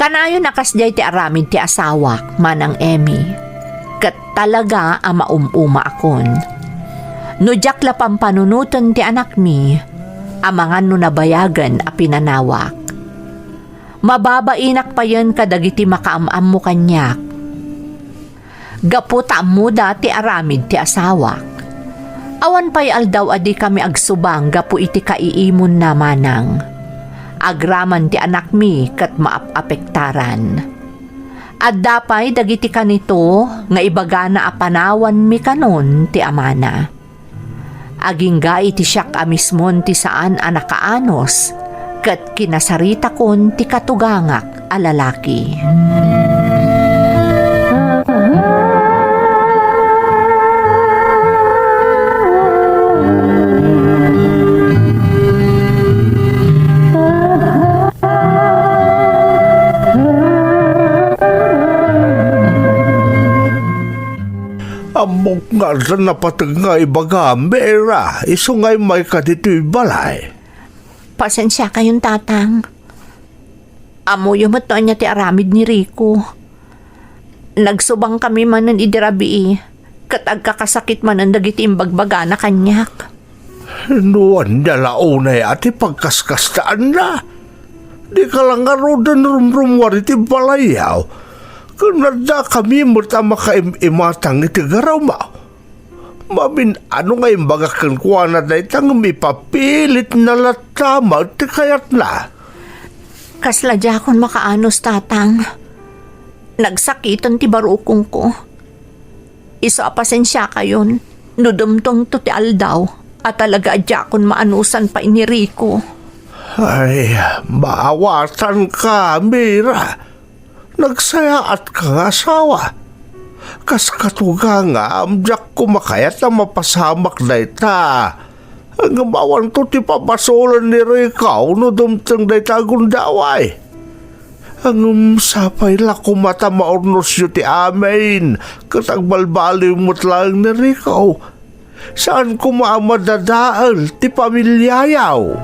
Kanayon a kasdiay ti aramid ti asawak, Manang Emmy, ket talaga a maum-umaakon. No diak la pampanunoten ti anakmi, amangan no nabayagen a pinanawak. Mababainak payen kadagiti makaam-ammo kaniak. Gapu ta ammoda ti aramid ti asawak. Awan pay aldaw a dikami agsubang gapu iti kaiimonna, Manang. Agraman ti anakmi ket maap-apektaran. Adda pay dagiti kanito nga ibagana a panawanmi kanon ti amana. Agingga iti siak a mismon ti saan a nakaanus, ket kinasaritakon ti katugangak a lalaki. Ammok nga adda napateg nga ibagam, Mira, isu nga immayka ditoy balay. Pasensiakayon, Tatang. Ammoyo met no ania ti aramid ni Rico. Nagsubangkami manen idi rabii, ket agkakasakit manen dagiti imbagbagana kaniak. No ania la unay a ti pagkaskastaanna? Dika la ngaruden rumrummuar iti balayyo, ken addakami met a makaim-imatang iti garamo. Mamin-ano nga imbagak kenkuana dayta ngem ipapilitna latta met ti kayatna. Kasla diakon makaanus, Tatang. Nagsakiten ti barukongko. Isu a pasensiakayon no dumtengto ti aldaw a talaga a diakon maanusan pay ni Rico. Ay, maawatanka, Mira. Nagsayaatka nga asawa. Kas katugangam, diak koma kayat a mapasamak dayta. Ngem awanto ti pabasolen ni Rico no dumteng dayta a gundaway. Ngem sapay la koma ta maurnosyo ti amin, ket agbalbaliw met laeng ni Rico. Saan koma a madadael ti pamiliayo.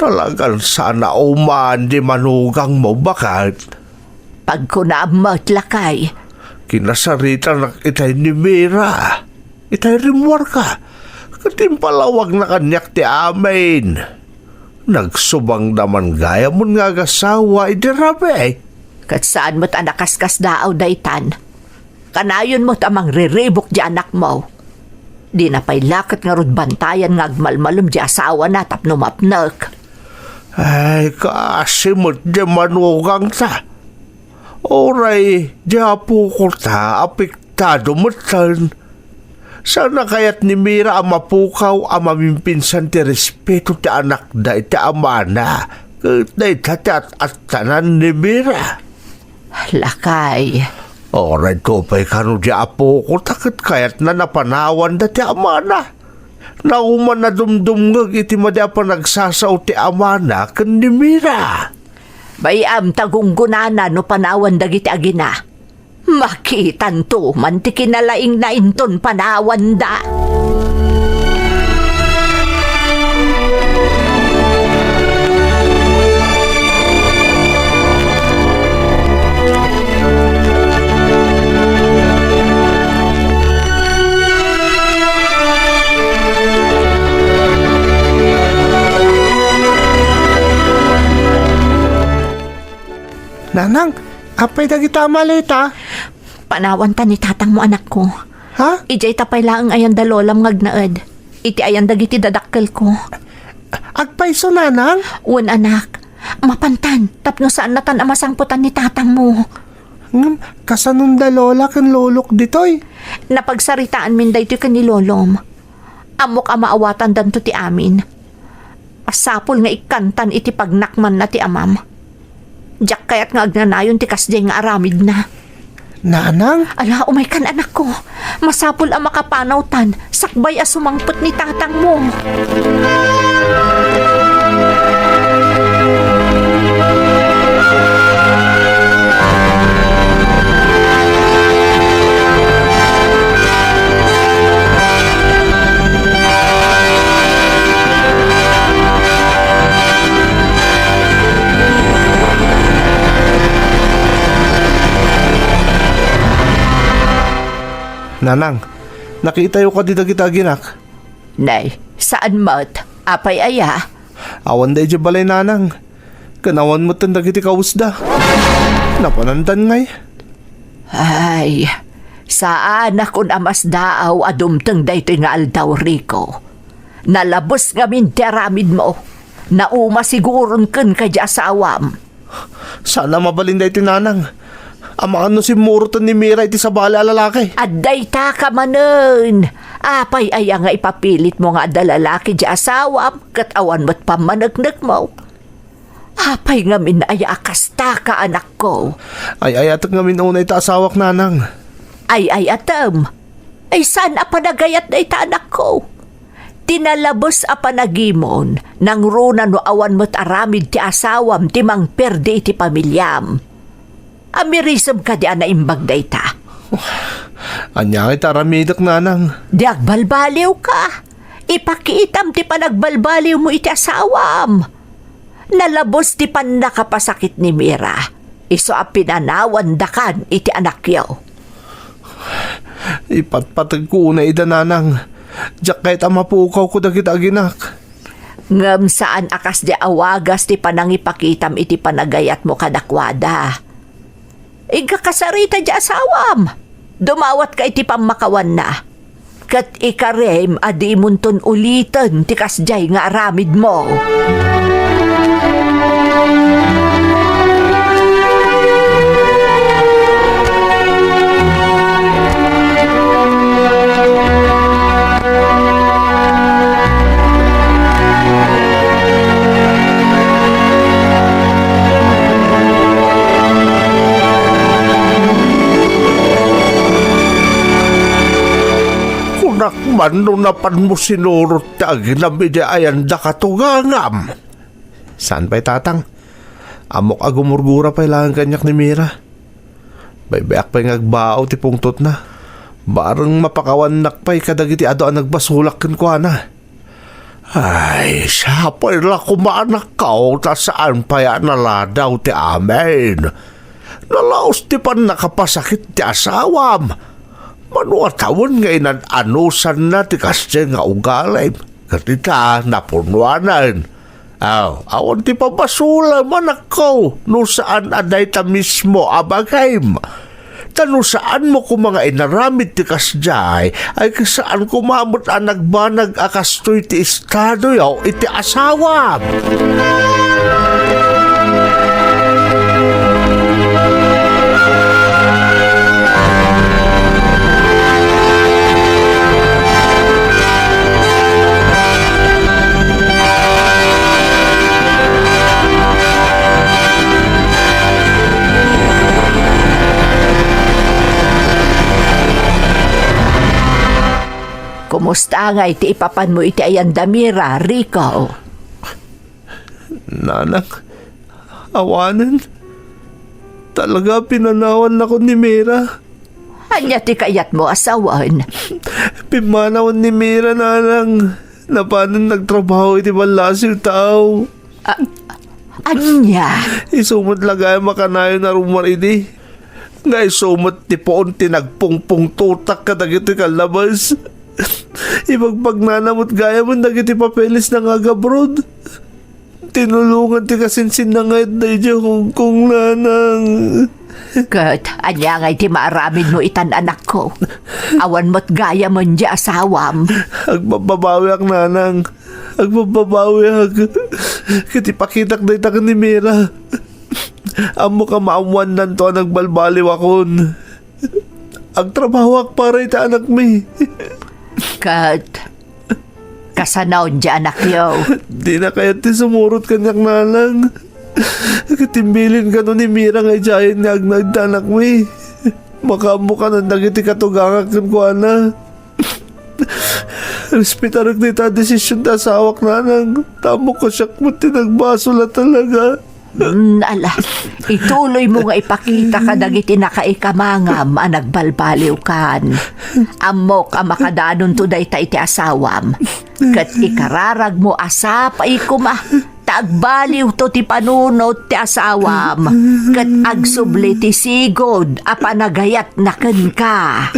Talagan saan a uman di manugangmo, baket. Pagkunam met, lakay. Kinasaritanak itay ni Mira. Itay rimmuarka. Ket impalawagna kaniak ti amin. Nagsubangda man gayamon nga agasawa idi rabii. Ket saan met a nakaskasdaaw daytan. Kanayon met a mangriribuk di anakmo. Dina pay la ket ngarud bantayan nga agmalmalem di asawana tapno mapnek. Ay, kaasi met di manugangta. Uray di apoko ta, apektado metten. Saan a kayat ni Mira a mapukaw a mamimpinsan ti respeto ti anakda iti amana, ket dayta ti at-attanan ni Mira. Lakay. Uray to pay kano di apoko ta ket kayatna a panawanda ti amana. Nauman a dumdumngeg iti madi a panagsasao ti amana ken ni Mira. Bay-am ta gunggonana no panawan dagiti agina. Makitanto man ti kinalaingna inton panawanda. Nanang, apay dagita a maleta? Panawanta ni tatangmo, anakko. Ha? Idiay ta pay laeng ayan da lolam nga agnaed. Iti ayan dagiti dadakkelko. Agpayso, nanang? Wen, anak. Mapantan, tapno saannatan a masangpetan ni tatangmo. Ngem, kasanon da lola ken lolok ditoy? Napagsaritaanmin daytoy ken ni lolom. Ammok a maawatandanto ti amin. Masapul nga ikkantan iti pagnakmanna ti amam. Diak kayat nga agnanayon ti kasdiay nga aramidna. Nanang? Ala, umaykan, anakko. Masapul a makapanawtan sakbay a sumangpet ni tatangmo. Nanang, nakitayo kadi dagita aginak? Nay, saan met? Apay aya? Awan da idiay balay, nanang. Ken awan metten dagiti kawesda. Napanandan ngay. Ay, saanakon a masdaaw a dumteng daytoy nga aldaw, Rico. Nalabes ngamin ti aramidmo. Nauma siguron kenka di asawam. Saan a mabalin daytoy, nanang. Amangan no simmuroten ni Mira iti sabali a lalaki. Adda ita ka manen. Apay aya nga ipapilitmo nga adda lalaki di asawam ket awan met pammaneknekmo? Apay ngamin aya a kasta ka, anakko? Ay-ayatek ngamin unay ta asawak, nanang. Ay-ayatem? Ay, saan a panagayat dayta, anakko? Ti nalabes a panagimon, nangruna no awan met aramid ti asawam ti mangperdi iti pamiliam. Amirisem kadi a naimbag dayta? Ania ngay ti aramidek, nanang? Di agbalbaliw ka. Ipakitam ti panagbalbaliwmo iti asawam. Nalabes ti pannakapasakit ni Mira, isu a pinanawandakan iti anakyo. Ipatpategko unay ida, nanang. Diak kayat a mapukawko dagiti aginak. Ngem saan a kasdi a wagas ti panangipakitam iti panagayatmo kadakuada. Inkakasarita ti asawam. Dumawatka iti pammakawanna. Ket ikarim a dimonton uliten ti kasdiay nga aramidmo. Kunak man no napanmo sinurot ti aginam idi ayanna katugangam. Saan pay, tatang. Ammok a gumurgura pay laeng kaniak ni Mira. Baybayak pay nga agbao ti pungtotna. Bareng mapakawannak pay kadagiti adu a nagbasolak kenkuana. Ay, siapay la koma, anakko, ta saan pay a naladaw ti amin. Nalaus ti pannakapasakit ti asawam. Mano a tawen nga inan-anusanna ti kasdiay nga ugalim. Ket ita, napunuanen. Aw, awan ti pabasolem, anakko, no saan a dayta mismo a bagim. Ta no saanmo koma nga inaramid ti kasdiay, ay kasaan koma met a nagbanag a kastoy ti estadoyo iti asawam. Kumusta ngay ti ipapanmo iti ayan da Mira, Rico? Nanang, awanen. Talaga, pinanawannakon ni Mira. Ania ti kayatmo a sawen? Pimmanawen ni Mira, nanang. Napanen nagtrabaho iti ballasiw tao. A-, ania? Isu met la gayam a kanayon a rummuar idi. Nga isu met ti puon ti nagpungpungtotak kadagiti kallabes. Ibagbagnana met gayamen dagiti papeles na nga agabroad. Tinulongan ti kasinsinna nga itda idiay Hong Kong, nanang. Ket ania ngay ti maaramidmo itan, anakko? Awan met gayamen diay asawam. Agbabbabawiak, nanang. Agbabbabawiak. Ket ipakitak dayta ken ni Mira. Ammok a maammoannanto a nagbalbaliwakon. Agtrabahoak para iti anakmi. Ket kasano diay anakyo? Dina kayat ti sumurot kaniak, nanang. Ket imbilin kano ni Mira nga idiayen nga agna iti anakmi. Makaammokanan dagiti katugangak kenkuana. Respetarek dayta a desision ti asawak, nanang. Ta ammok a siak met ti nagbasol a talaga. Mm, ala, ituloymo nga ipakita kadagiti nakaikamangam a nagbalbaliwkan. Ammok a makadanonto dayta iti asawam. Ket ikararagmo a sapay koma ta agbaliwto ti panunot ti asawam, ket agsubli ti sigud a panagayatna kenka.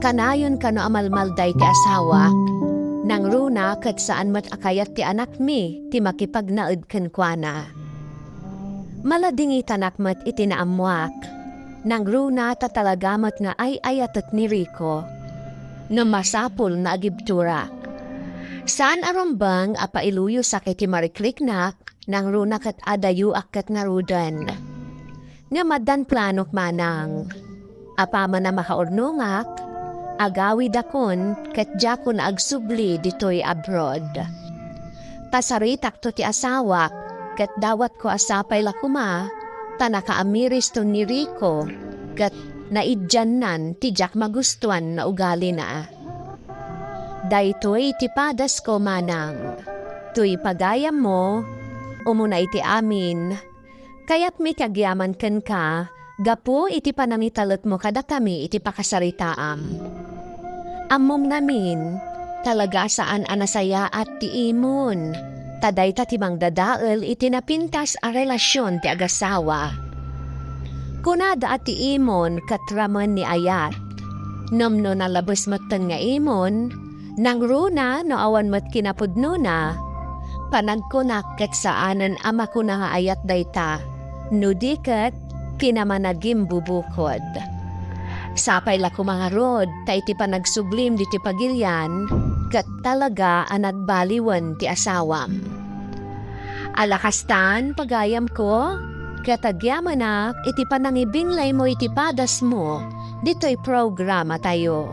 Kanayon kano a malmalday ti asawak. Nangruna ket saan met a kayat ti anakmi ti makipagnaed kenkuana. Maladingitanak met iti naammoak. Nangruna ta talaga met nga ay-ayatek ni Rico. No masapul nga agibturak. Saan a rumbeng a pailuyosak iti marikliknak, nangruna ket adayoak ket ngaruden. Ngem addan planok manang. Apaman a makaurnongak, agawidakon ket diakon agsubli ditoy abroad. Pasaritakto ti asawak, ket dawatko a sapay la koma ta nakaamiristo ni Rico, ket naiddiannan ti diak magustuan nga ugalina. Daytoy ti padasko manang. Toy pagayammo, umuna iti amin, kayatmi ti agyaman kenka gapu iti panangitaletmo kadakami iti pakasaritaam. Ammom ngamin, talaga a saan a nasayaat ti imon, ta dayta ti mangdadael iti napintas a relasion ti agasawa. Kunada a ti imon ket ramen ni ayat. Ngem no nalabes metten nga imon, nangruna no awan met kinapudnona, panagkunak ket saanen a makuna nga ayat dayta, no di ket kinamanagim bubukod. Sapay la koma ngarud ta iti panagsublim ditoy pagilian, ket talaga a nagbaliwen ti asawam. Ala kastan, pagayamko, ket agyamanak iti panangibinglaymo iti padasmo ditoy programatayo.